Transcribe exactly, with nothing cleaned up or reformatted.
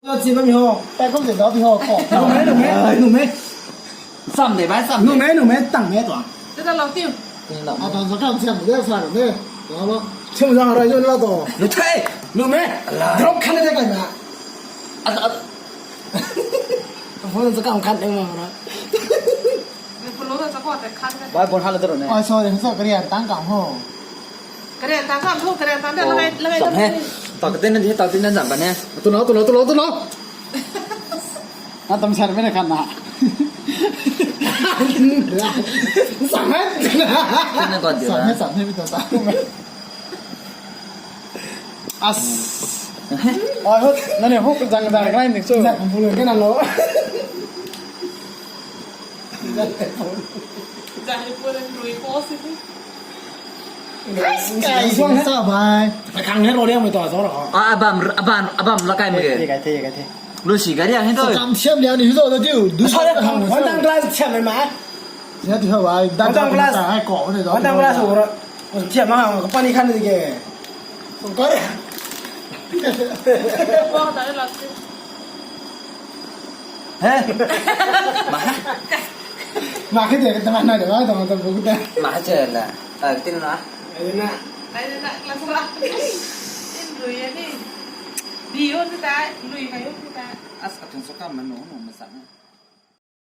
Cho chi bam ho, ta kum se da bi ho ko. Numei, numei, numei. Sam de bai sam. Numei, numei tang mei tuang. Te ta lo tiu. Ata sa kam siam de sa de. Lo lo. Siam zang rai jo lo to. Lu thei. Numei. Drop khan de kai na. At at. Phone sa kam khan de ma na. Ni phone lo sa ko te khan de. Bai phone hala de ro ne. Ai sorry, sa karian tang kam ho. Karen ta kam thu, karen ta da, langai, langai. Zam he. Tak tin na di, tak tin na zam ban he. Tu lo, tu lo, tu lo, tu lo. Na tam sar mei na khan na. Zam he. Tin na kau di. Zam he, zam he, mi ta ta. As. Ai hut, na ne huk zang zang kai ni chu. Zang bul ke na lo. Zang bul lui ko si. Kai suang sa bai. Khang he ro liang mei ta zo ro. Ah, abam, abam, abam la kai mei. Ye kai the, ye kai the. Lu si kai liang he to. Kam siam liang ni zo da tiu. Du sa hang. One time glass siam mei ma. Ya tiu bai. One time glass. Hai ko ne zo. One time glass ho ro. Siam ma hang ko pani khan ni ke. Ko. He? Ma. Ma ke de, teman na de, teman tu bu de. Ma che la. Ah, tin na. Ai na. Ai na, class ra. Tin lui ya ni. Di o tu ta, lui hai o tu ta. As ka tun so kam ma no, no ma sa na.